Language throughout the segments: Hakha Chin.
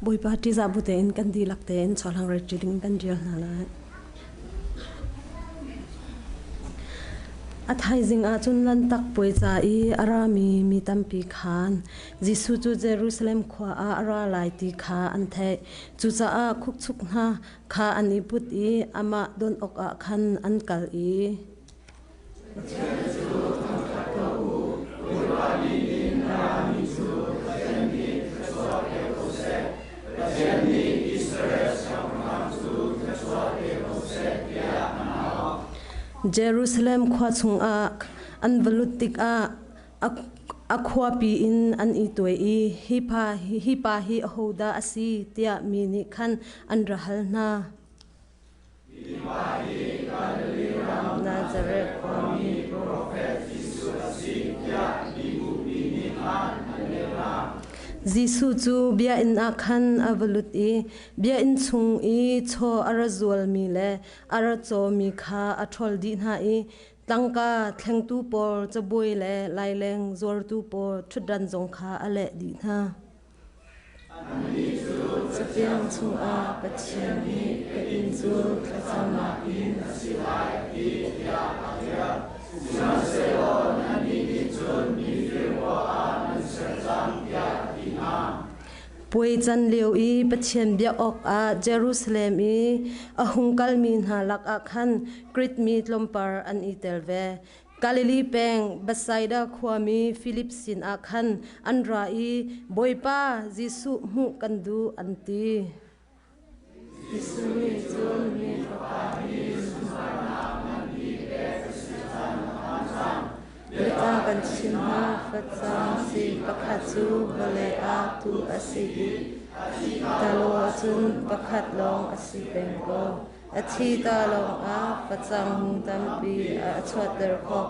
Bawipa ṭihzah bu tein kan dihlak tein chawhlang retri ding kan ṭial hna lai. A thaizing ah cun Lanhtak Puai ca i a rami mi tampi khan Jesuh cu Jerusalem khua ah a ra lai ti kha an theih. Cucaah khukchuk hna kha an i put i amah don awkah khan an kal i Pathian cu thangṭhat ko u, Bawipa min in a rami cu Pathian nih thluachuah pe ko seh. Pathian nih Israel siangpahrang cu thluachuah pe ko seh, tiah an au. Jerusalem khua chungah an va lut tikah a khuapi in an i tuai i hi pa hi ahodah a si tiah mi nih khan an ra hal hna. Hi pa hi Galilee ram Nazareth khuami profet Jesuh a si tiah mibupi nih khan an leh hna. Jesuh cu biakinn ah khan a va lut i biakinn chung i chaw a ra zualmi le a ra cawmi kha a ṭhawl dih hna i tangka thlengtu pawl cabuai le laileng zuartu pawl ṭhutdan zong kha a leh dih hna. Annih cu Cafiang chungah Pathian nih ka inn cu thlacamnak inn a si lai a ti tiah a ṭial. Sihmanhsehlaw nannih nih cun mifir khua ah nan ser cang tiah a ti hna. Puai can lio i Pathian biak awkah Jerusalem i a hung kalmi hna lakah khan Krit mi tlawmpar an i tel ve. Galilee peng Bethsaida khuami Filip sinah khan an ra i Bawipa Jesuh hmuh kan duh an ti. Jesuh nih cun Mi Fapa hi sunparnak nganpi pek a si caan a phan cang. Biata kan chim hna, facang si pakhat cu vawlei ah tuh a si i talo ahcun pakhat lawng a si peng ko. A thi ta lawngah facang mu tampi a chuahter khawh.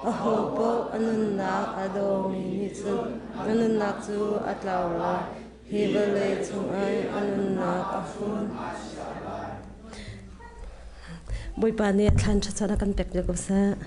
Ahopaoh a nunnak a dawmi nih cun a nunnak cu a tlau lai. Hi vawlei cungah a nunnak a hun. Bawipa nih a thlan ṭha a kan pek piak ko seh.